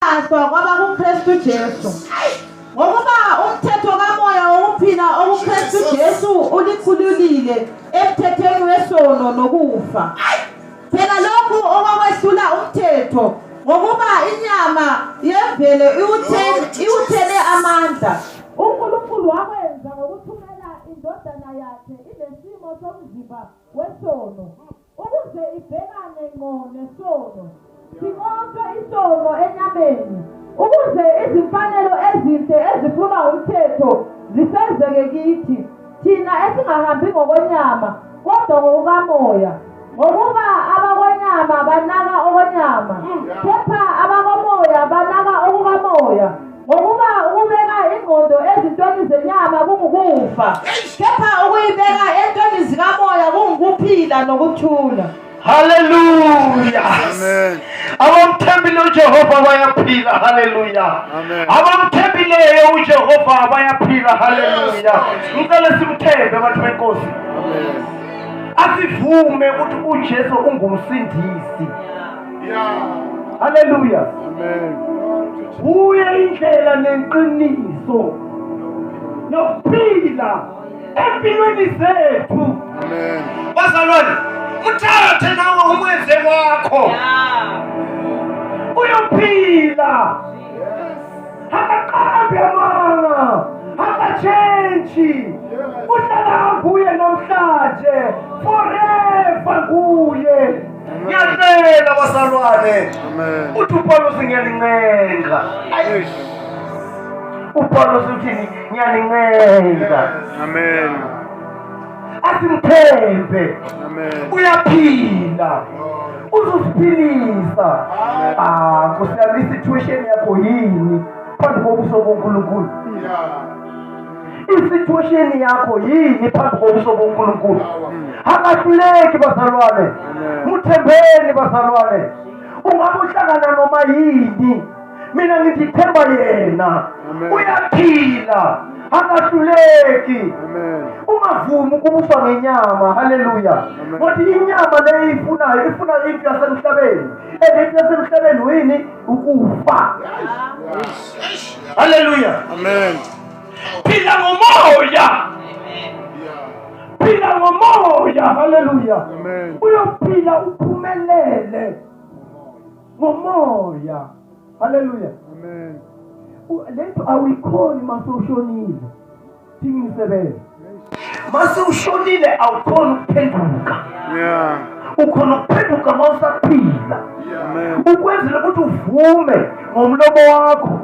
kwaba kuKristu Jesu ngokuba umthetho kamoya wokuphila okuKristu Jesu ulikhululile emthethweni wesono nokufa. Phela lokhu okwehlula umthetho ngokuba inyama yemvelo iwuthele amandla. uNkulunkulu wakwenza ngokuthumela indodana yakhe ilesimo somzimba wesono ukuze ibhekane ngqo nesono. Singotshwe isono enyameni ukuze izimfanelo ezinhle ezifuna umthetho zifezeke kithi thina esingahambi ngokwenyama kodwa ngokukamoya. Ngokuba abakwenyama banaka okwenyama kepha abakomoya banaka okukamoya. Ngokuba ukubeka ingqondo ezintweni zenyama kungukufa kepha ukuyibeka entweni zikamoya kungukuphila nokuthula. Hallelujah. Amen. Abamthembile uJehova bayaphila. Hallelujah. Amen. Abamthembileyo uJehova bayaphila. Hallelujah. Ngicela simthembe abantu benkosi. Amen. Asivume ukuthi uJesu ungumsindisi. Yeah. Hallelujah. Amen. Uye indlela neqiniso nokuphila empilweni zethu. Amen. Bazalwane, uthathe nawe umwenze wakho. Uyophila. Akaqambi amanga. Akatshentshi. Uhlala kuye namhlanje. Forever kuye. Ngiyacela bazalwane. Amen. Uthi uPaulos ngiyalincenga. uPaulos uthini? Ngiyalincenga. Amen. Asimthembe. Amen. Uyaphila. Uzosiphilisa. Kusiyami isituation yakho yini phambi kobuso boNkulunkulu? Isituation yakho yini phambi kobuso boNkulunkulu? Akahluleki bazalwane. Muthembeni bazalwane. Ungabe uhlangana noma yini, mina ngithemba yena. Uyaphila. Akahluleki. Amen. Ungavumi ukubuswa ngenyama. Haleluya. Ngoba inyama leyo ifuna into yasemhlabeni. Into yasemhlabeni yini? Ukufa. Haleluya. Amen. Phila ngomoya. Phila ngomoya. Haleluya. Amen. Uyophila uphumelele ngomoya. Haleluya. Amen. Lethu awuyikhoni masewushonile. Thinginisebenza. Masewushonile awukhoni ukuphenduka. Yeah. Ukhona ukuphenduka mawusaphila. Amen. Ukwenzela ukuthi uvume ngomlomo wakho,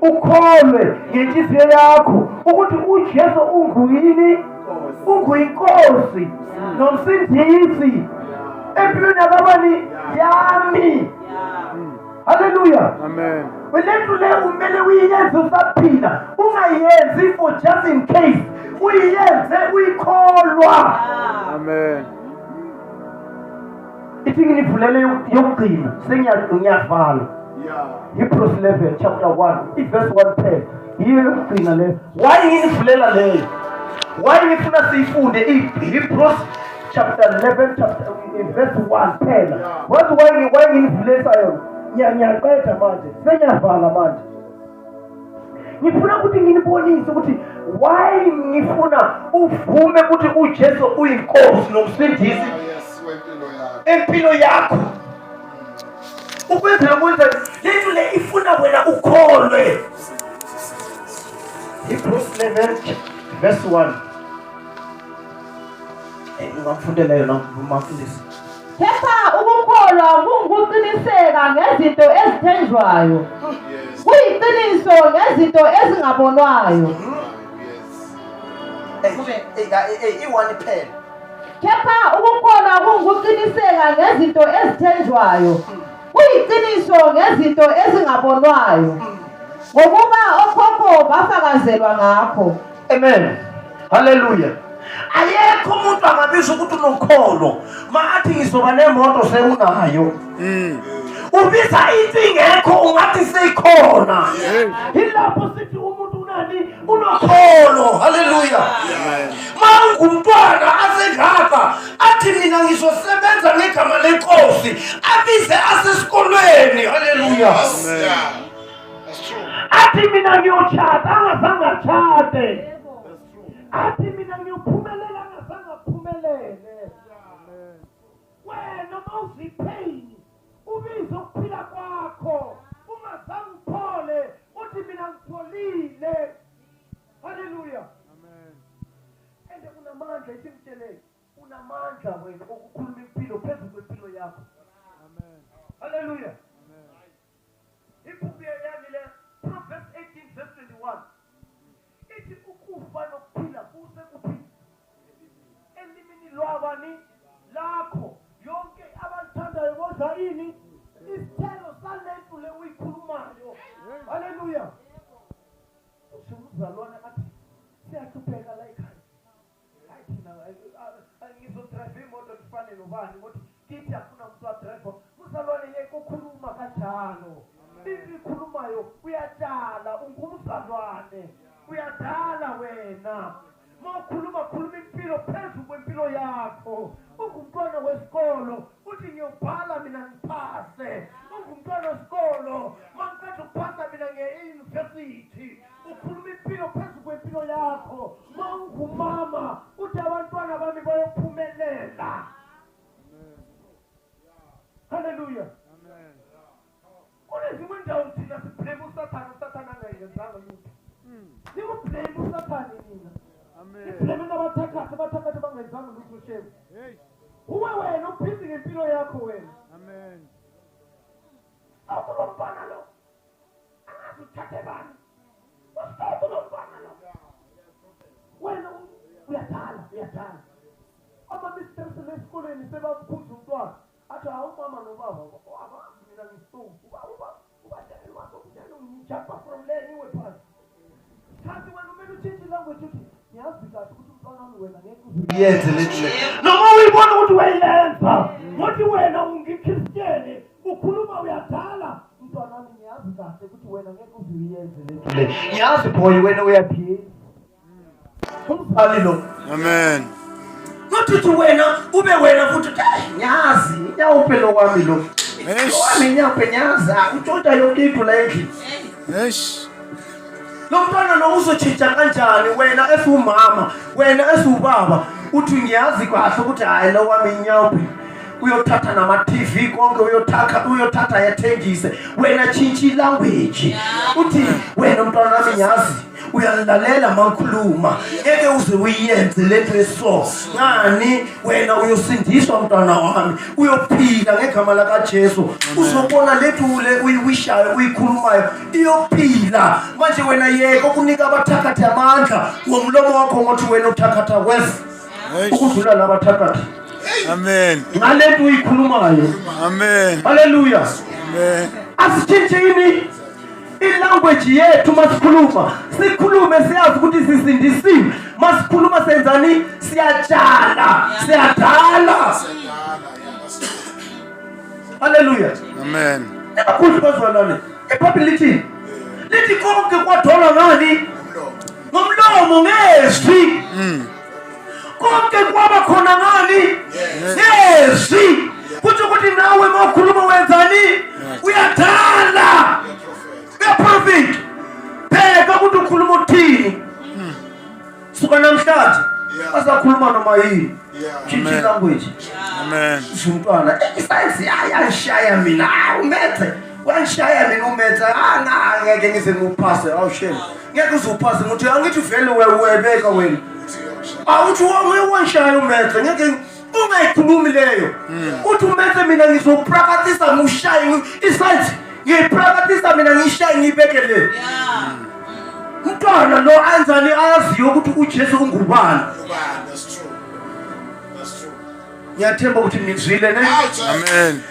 ukholwe ngenhliziyo yakho ukuthi uJesu unguyini? Unguyinkosi nomsindisi empilweni yakabani yami. Haleluya. Amen. Lethu le umele uyiyenze usaphila. Ungayenzi for just in case. Uyiyenze uyikholwa. Amen. Ithi nginivulele yokugcina sengiyavala. Hebrews 11 chapter 1 verse 1 10. Yiyo yokugcina leyo. Why nginivulela leyo? Why ngifuna siyifunde Hebrews chapter 11 chapter verse 1 phela. Why nginivulesa yona? Ngiyaqeda manje. Sengiyavala manje. Ngifuna ukuthi nginibonise ukuthi why ngifuna uvume ukuthi uJesu uyinkosi nomsindisi empilo yakho. Ukwenzela lento le ifuna wena ukholwe. Hebrews 11 verse 1. Ngifundela yona mafundisi. Kepha ukukholwa kungukuqiniseka ngezinto ezithenjwayo. Kuyiqiniso ngezinto ezingabonwayo. Iwani phela. Kepha ukukholwa kungukuqiniseka ngezinto ezithenjwayo. Kuyiqiniso ngezinto ezingabonwayo. Ngokuba okhokho bafakazelwa ngakho. Amen. Hallelujah. Ayekho umuntu angabiza ukuthi unokholo mathi ngizoba nemoto sewunayo. Ubiza into ingekho ungathi seyikhona. Ilapho sithi umuntu unani unokholo. Hallelujah. Mangumntwana asengaka athi mina ngizosebenza ngegama lenkosi abize asesikolweni. Hallelujah. athi mina ngiyotshata angazange atshate, athi mina ngiyophumelela angazange aphumelele. Wena mawuzipain ubize ukuphila kwakho ungazange uphole uthi mina ngipholile. Haleluya. Ende unamandla isimtshele unamandla wena ukukhuluma impilo phezulu kwempilo yakho. Haleluya. Iphupho yami le Proverbs 18 verse 21 ithi ukufa nokuphila kusekuphi elimini lwabani lakho. Yonke abalithandayo bodla ini isithelo salethu le uyikhulumayo. Haleluya. Umzalwane athi siyahlupheka la ekhaya. Hayi thina ngizodrive imoto ngifane nobani ngothi kithi akuna umuntu adrive. Umzalwane yeke ukhuluma kanjalo. Ikhulumayo uyatshala ungumzalwane uyadala wena. Mawukhuluma khuluma impilo phezulu kwempilo yakho. Ungumntwana wesikolo uthi ngiyobhala mina ngiphase. Ungumntwana wesikolo mangiqeda ukuphasa mina nge-university. Ukhuluma impilo phezulu kwempilo yakho. Mawungumama uthi abantwana bami bayophumelela. Haleluya. Kunezimwe indawo thina siblame uSathane, uSathane angayenzanga lutho. Nikublame uSathane nina. Niblame nabathakathi, abathakathi bangayenzanga lutho shemu. Uwe wena uphizi ngempilo yakho wena. Amen. Awulombana lo. Angazi uthathe bani. Wasithatha lo mbana lo. Wena uyadala. Ama-mistress esikoleni sebamkhuza umntwana. Athi awumama nobaba. Mina ngisonto. Ubadala wakho kujalo ngijumpa from there niwe phasi. Kanti wena umele utshintshe language uthi ngiyazi kahle ukuthi umntwana wami wena ngeke uziyenze lento. Noma uyibona ukuthi uyayenza. Ngothi wena ungikhristiyeni ukhuluma uyadala. Umntwana wami ngiyazi kahle ukuthi wena ngeke uziyenze lento le. Ngiyazi boy wena uyaphi. Umphali lo. Amen. Nothi wena ube wena futhi ngiyazi nyawuphelo kwami lo. Wami nyawuphe nyaza utshontsha yonke into la endlini. Eish. Lo mntwana lo uzotshintsha kanjani wena esumama wena esubaba uthi ngiyazi kahle ukuthi hayi lo wami nyawuphe uyothatha nama TV konke uyothatha yathengise wena tshintshi language uthi wena mntwana wami ngiyazi uyalalela mangikhuluma ngeke uze uyenze lento eso ngani wena uyosindiswa mntwana wami uyophila ngegama laka Jesu uzobona lethule uyiwishayo uyikhulumayo iyophila manje wena yeke ukunika abathakathi amandla ngomlomo wakho ngothi wena uthakatha wes ukudlula labathakathi. Amen. Ngalento uyikhulumayo. Amen. Haleluya. Amen. Asitshintshini ilanguage yethu masikhuluma sikhulume siyazi ukuthi sisindisiwe masikhuluma senzani siyatshala siyadala. Haleluya. Amen. Nakuthi bazalwane iBhayibheli lithi konke kwadolwa ngani ngomlomo ngezwi. Konke kwaba khona ngani ngezwi. Kuthi ukuthi nawe mawukhuluma wenzani uyadala. Perfect. Pheka ukuthi ukhuluma uthini. Suka namhlanje asakhuluma noma yini. Change language. Amen. Umntwana isayizi ayashaya mina umethe. Washaya mina umethe ngeke ngize ngiphase awushela. Ngeke uzophase ngothi angithi vele webeka wena. Awuthi washaya umethe ngeke ungayikhulumi leyo. Uthi umethe mina ngizopractice ngushaye isayizi. Ngipractice mina ngishaye ngibekele. Mntwana lo anzani ayaziyo ukuthi uJesu ungubani. That's true. Ngiyathemba ukuthi nizwile ne? Amen.